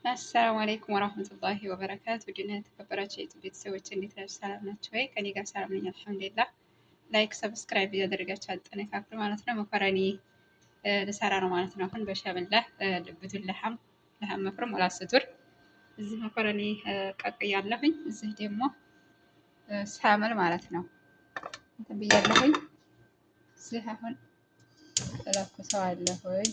السلام عليكم ورحمة الله وبركاته። ውድና የተከበራችሁ የዩቲዩብ ቤተሰቦች እንዴት ናችሁ? ሰላም ናችሁ ወይ? ከኔ ጋር ሰላም ነኝ الحمد لله። Like subscribe እያደረጋችሁ አጠነካክሩ ማለት ነው። መኮረኒ ልሰራ ነው ማለት ነው። አሁን በሻምላ بدون لحم لحم مفروم ولا صدور። እዚህ መኮረኒ ቀቅያለሁኝ። እዚህ ደግሞ ሳምል ማለት ነው እንትን ብያለሁኝ። እዚህ አሁን እለኩሰዋለሁኝ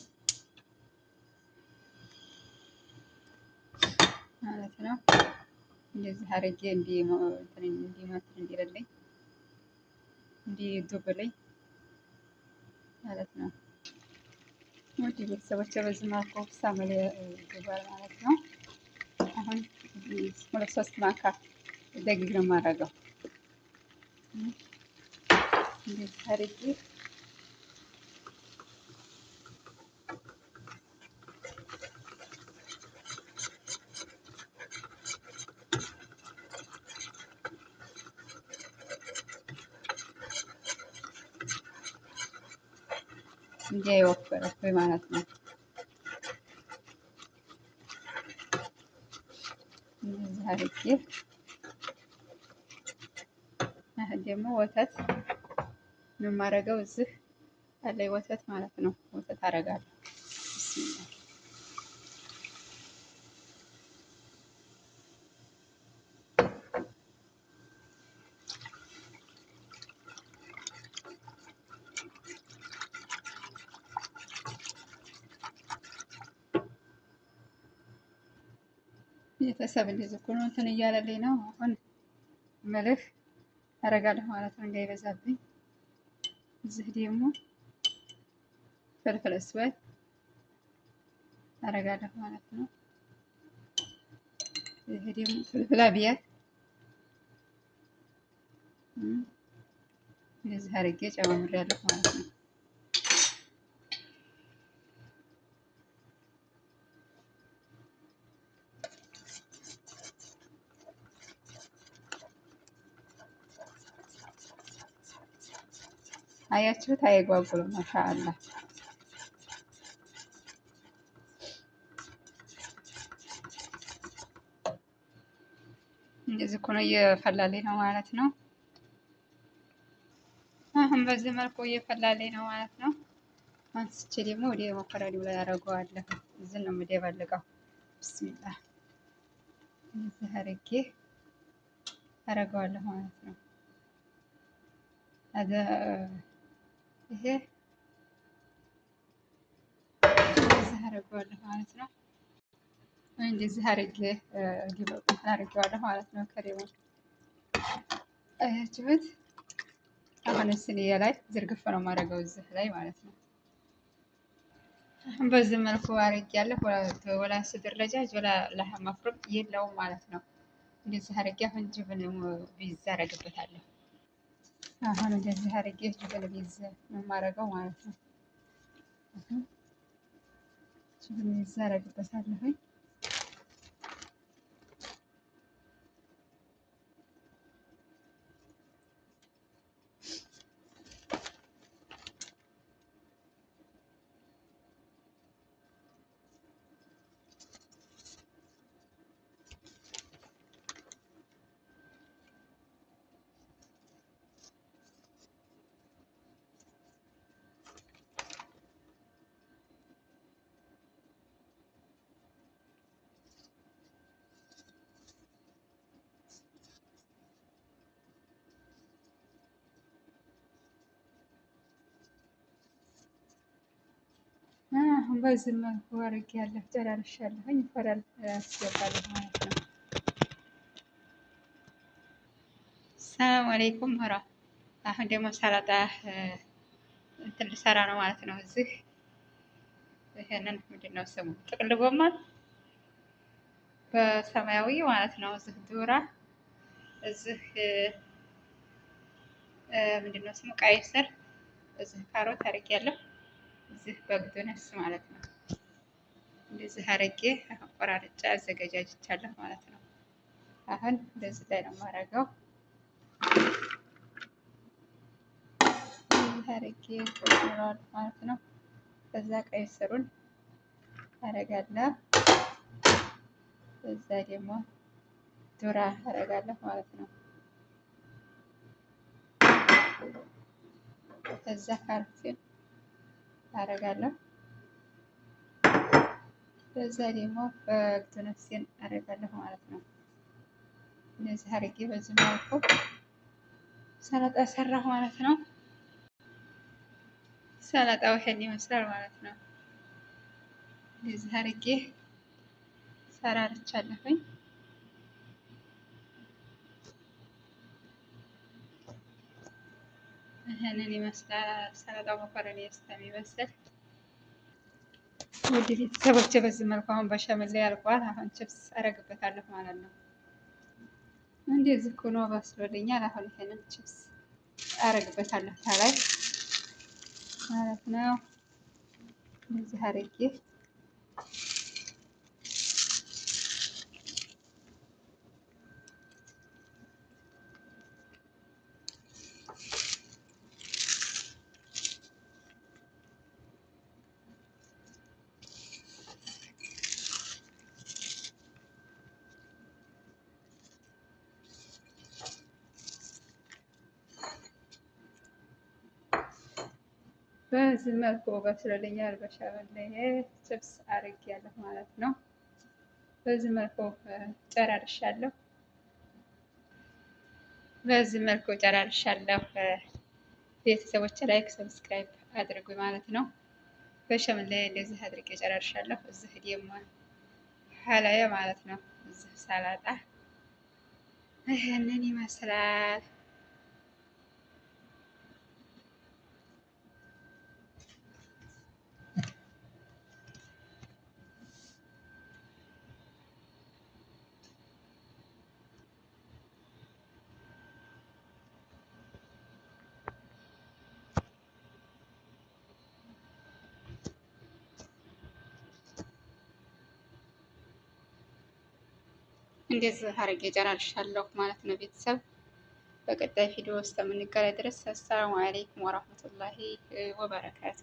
ማለት ነው። እንደዚህ አድርጌ እንዲመትር እንዲልልኝ እንዲዱብልኝ ማለት ነው። ውድ ቤተሰቦች በዚህ መልኩ ሳምል ይገባል ማለት ነው። አሁን ሁለት ሶስት ማንካ ደቂቅ ነው የማደርገው። እንደዚህ አድርጌ እንዳይወፍርብኝ ማለት ነው። እንደዚህ አድርጌ አሁን ደግሞ ወተት ነው የማደርገው። እዚህ አለኝ ወተት ማለት ነው። ወተት አደርጋለሁ። بسم الله። ቤተሰብ እንደዚህ እኮ ነው እንትን እያለልኝ ነው። አሁን ملح አደርጋለሁ ማለት ነው እንዳይበዛብኝ። እዚህ ደግሞ فلفل أسود አደርጋለሁ ማለት ነው። ይሄ ደግሞ فلفل أبيض እንደዚህ አድርጌ ጨማምሬያለሁ ማለት ነው። አያችሁት? አይጓጉልም። ما شاء الله። እንደዚህ እኮ ነው እየፈላልኝ ነው ማለት ነው። አሁን በዚህ መልኩ እየፈላልኝ ነው ማለት ነው። አንስቼ ደግሞ ወደ መኮረኒው ላይ አደርገዋለሁ። እዚህ ነው የምደባልቀው። بسم الله። እንደዚህ አድርጌ አደርገዋለሁ ማለት ነው። ይሄ እንደዚህ አደርገዋለሁ ማለት ነው። እንደዚህ አድርጌ አድርጌዋለሁ ማለት ነው። ከሬሙን አያችሁት? አሁን ስንዬ ላይ ዝርግፍ ነው የማደርገው እዚህ ላይ ማለት ነው። አሁን በዚህ መልኩ አድርጌያለሁ። ولا صدر دجاج ولا لحم مفروم የለውም ማለት ነው። እንደዚህ አድርጌ አሁን جبن بيتزا አደርግበታለሁ። አሁን እንደዚህ አድርጌ جبن بيتزا ነው የማደርገው ማለት ነው። جبن بيتزا አደርግበታለሁኝ። አሁን በዚህ መልኩ አድርጌያለሁ፣ ጨራርሻለሁኝ። فرن አስገባለሁ ማለት ነው። السلام عليكم ወራ አሁን ደግሞ ሰላጣ እንትን ልሰራ ነው ማለት ነው። እዚህ ይሄንን ምንድን ነው ስሙ? ጥቅል ጎመን በሰማያዊ ማለት ነው። እዚህ ذرة፣ እዚህ ምንድን ነው ስሙ? ቀይ ስር፣ እዚህ ካሮት አድርጌያለሁ። እዚህ بقدونس ማለት ነው። እንደዚህ አድርጌ ቆራርጬ አዘገጃጅቻለሁ ማለት ነው። አሁን እንደዚህ ላይ ነው የማደርገው። እንደዚህ አድርጌ ቆርጬዋለሁ ማለት ነው። ከዛ ቀይ ስሩን አደርጋለሁ። እዛ ደግሞ ዱራ አረጋለሁ ማለት ነው። ከዛ ካሮቴን አረጋለሁ። በዛ ደግሞ በግዱነፍሴን አረጋለሁ ማለት ነው። እንደዚህ አርጌ በዚህ መልኩ ሰላጣ ሰራሁ ማለት ነው። ሰላጣው ይሄን ይመስላል ማለት ነው። እንደዚህ አርጌ ሰራርቻለሁኝ። ይህንን ይመስላል ሰላጣው መኮረኒ እስከሚበስል። ውድ ቤተሰቦቼ በዚህ መልኩ አሁን በሸምል ላይ አልቋል። አሁን ችፕስ አረግበታለሁ ማለት ነው። እንደዚህ ሆኖ በስሎልኛል። አሁን ይሄንን ችፕስ አረግበታለሁ ከላይ ማለት ነው። እንደዚህ አርጌ በዚህ መልኩ በስሎልኛል። በሸምል ላይ ችፕስ አርጌያለሁ ማለት ነው። በዚህ መልኩ ጨራርሻለሁ። በዚህ መልኩ ጨራርሻለሁ። ቤተሰቦች like፣ subscribe አድርጉ ማለት ነው። በሸምል ላይ እንደዚህ አድርጌ ጨራርሻለሁ። እዚህ ደግሞ ሀላያ ማለት ነው። እዚህ ሰላጣ ይህንን ይመስላል። እንደዚህ አድርጌ ጨራርሻለሁ ማለት ነው ቤተሰብ። በቀጣይ ቪዲዮ እስከምንገናኝ ድረስ አሰላሙ አለይኩም ወራህመቱላሂ ወበረካቱ።